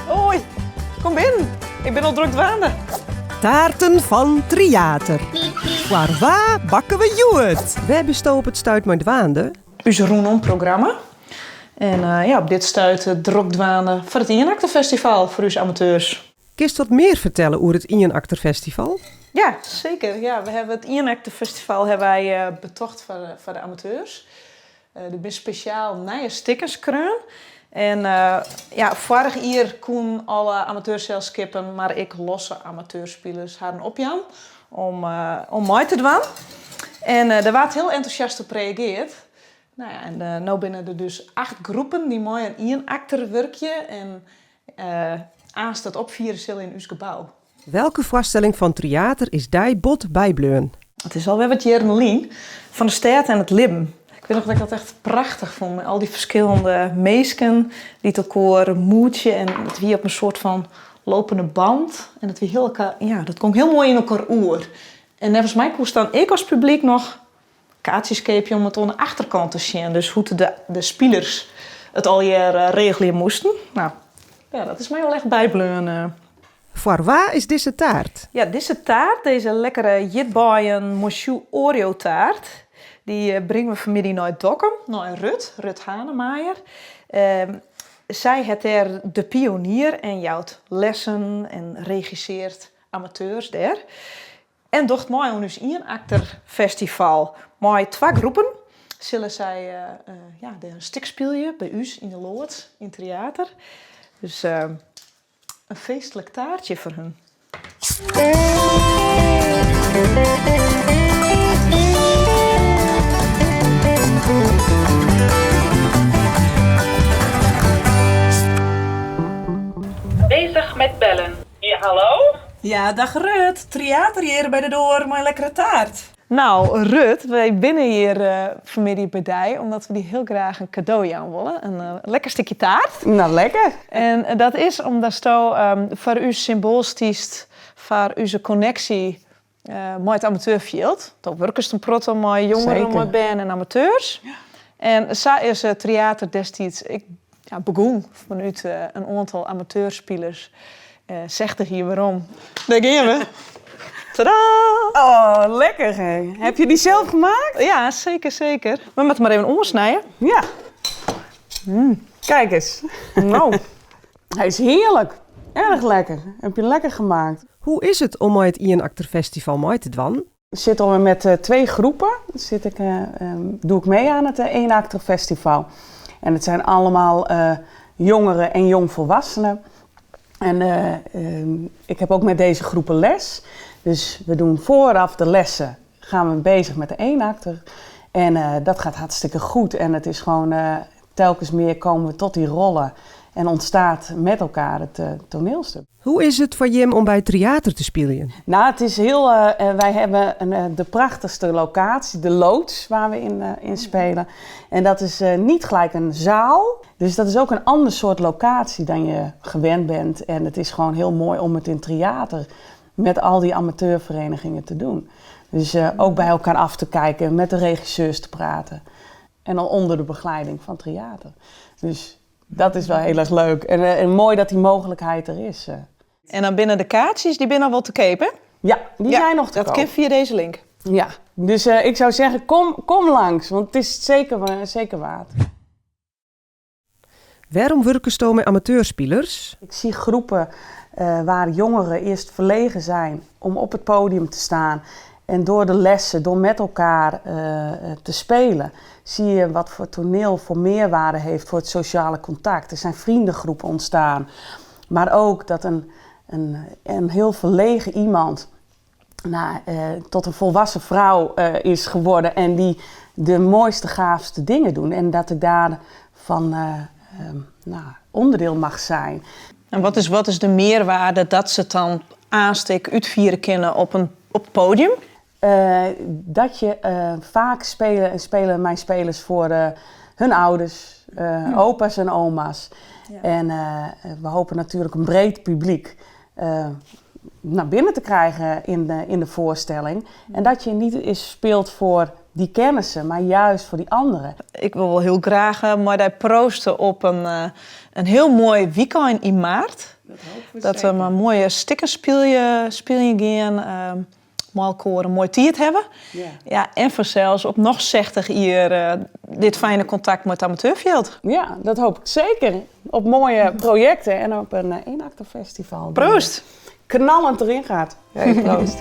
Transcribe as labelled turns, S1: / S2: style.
S1: Hoi, kom binnen. Ik bin al drok dwaande.
S2: Taarten fan Tryater. Foar wa bakke we hjoed? Wêr bisto op it stuit mei dwaande?
S1: Us rûnom programma. En ja, op dit stuit drok dwaande foar it Ienakterfestival foar ús amateurs.
S2: Kinst wat mear fertelle oer it Ienakterfestival?
S1: Ja, seker. Ja, we hawwe it Ienakterfestival hawwe wy betocht foar de amateurs. Der binne spesjaal nije stikken skreaun. En ja, foarich jier koenen alle amateurselskippen, mar ek losse amateurspilers harren opjaan om om mei te dwaan. En dêr waard hiel entûsjast op reageard. Nou ja, en no binne der dus acht groepen dy't mei in ienakter wurkje en aanst it opfiere sille yn ús gebou.
S2: Welke foarstelling fan Tryater is dy bot bybleaun?
S1: It is alwer wat jierren lyn, fan de stêd en it libben. Ik wit noch dat ik dat echt prachtich fûn, mei al dy ferskillende minsken dy't elkoar moetsje en it wie op in soart fan lopende band en it wie hiel, ja, dat gong hiel moai yn elkoar oer. En neffens my koest dan ek as publyk noch kaartsjes keapje om it oan de achterkant te sjen, dus hoe't de spilers it allegear regelje moasten. Nou, ja, dat is my wol echt bybleaun.
S2: Foar wa is dizze taart?
S1: Ja, dizze taart, dizze lekkere ierdbeien mosjû Oreo taart, dy bringe we fanmiddei nei Dokkum, nei Rut, Rut Hanemaaier. Sy hat dêr De Pionier en jout lessen en regisseart amateurs dêr. En docht mei oan ús ienakterfestival. Mei twa groepen sille sy ja, dêr in stik spylje by ús yn de loads yn Tryater. Dus in feestlik taartsje foar hun.
S3: Bezig met bellen. Ja, hallo?
S1: Ja, dag Rut. Tryater hjir by de doar mei in lekkere taart. No, Rut, wy binne hjir fanmiddei by dy omdat we dy hiel graach in kado jaan wolle. In lekker stikje taart.
S4: No, lekker.
S1: En dat is omdatsto foar ús symboal stiest foar ús konneksje mei it amateurfjild. Do wurkest in protte mei jongeren, mei bern en amateurs. En sa is Tryater destiids ek begûn fanút in oantal amateurspilers. Sechtich jier werom. Dêr gean we. Tadaa!
S4: Oh, lekker hè. Heb je die zelf gemaakt?
S1: Ja, zeker, zeker. We moatte mar even oansnije.
S4: Ja. Kijk eens.
S1: No.
S4: Hij is heerlijk. Erg lekker. Heb je lekker gemaakt.
S2: Hoe is it om mei it Ienakterfestival mei te dwaan?
S4: Ik sit alwer met twee groepen. Sit ik, doe ik mee aan het Eenakterfestival. En het zijn allemaal jongeren en jongvolwassenen. En ik heb ook met deze groepen les. Dus we doen vooraf de lessen, gaan we bezig met de eenakter. En dat gaat hartstikke goed. En het is gewoon telkens meer komen we tot die rollen en ontstaat met elkaar het toneelstuk.
S2: Hoe is it foar jim om by Tryater te spyljen?
S4: Nou, het is heel. Wij hebben een, de prachtigste locatie, de loods waar we in spelen. En dat is niet gelijk een zaal. Dus dat is ook een ander soort locatie dan je gewend bent. En het is gewoon heel mooi om het in Tryater met al die amateurverenigingen te doen. Dus ook bij elkaar af te kijken, met de regisseurs te praten. En dan onder de begeleiding van Tryater. Dus dat is wel heel erg leuk. En mooi dat die mogelijkheid er is.
S1: En dan binne de kaartsjes, dy binne al wol te keap, hè?
S4: Ja, die
S1: Ja,
S4: zijn nog te
S1: dat
S4: koop.
S1: kin fia dizze link.
S4: Ja, dus ik zou zeggen, kom langs, want het is zeker waard.
S2: Wêrom wurkesto mei amateurspilers?
S4: Ik zie groepen waar jongeren eerst verlegen zijn om op het podium te staan. En door de lessen, door met elkaar te spelen, zie je wat voor toneel voor meerwaarde heeft voor het sociale contact. Er zijn vriendengroepen ontstaan. Maar ook dat een heel verlegen iemand tot een volwassen vrouw is geworden en die de mooiste, gaafste dingen doen. En dat ik daarvan onderdeel mag zijn.
S1: En wat is de meerwaarde dat se it dan aanst ek útfiere kinne op it podium?
S4: Dat je vaak spelen, spelen mijn spelers voor hun ouders, opa's en oma's. En we hopen natuurlijk een breed publiek naar binnen te krijgen in de voorstelling. En dat je niet eens speelt voor Dy kenne se, mar juist foar dy anderen.
S1: Ik wol wol hiel graach mei dy proaste op in, in hiel moai wykein yn maart. Dat we mei moaie stikken spylje, spyljen gean, mei elkoar in moaie tiid hawwe. Ja, en fansels op noch 60 jier dit fijne kontakt mei it amateurfjild.
S4: Ja, dat hoopje ik seker. Op moaie projekten en op in eenakterfestival.
S1: Proost!
S4: Knallend deryn giet. Hey, proost.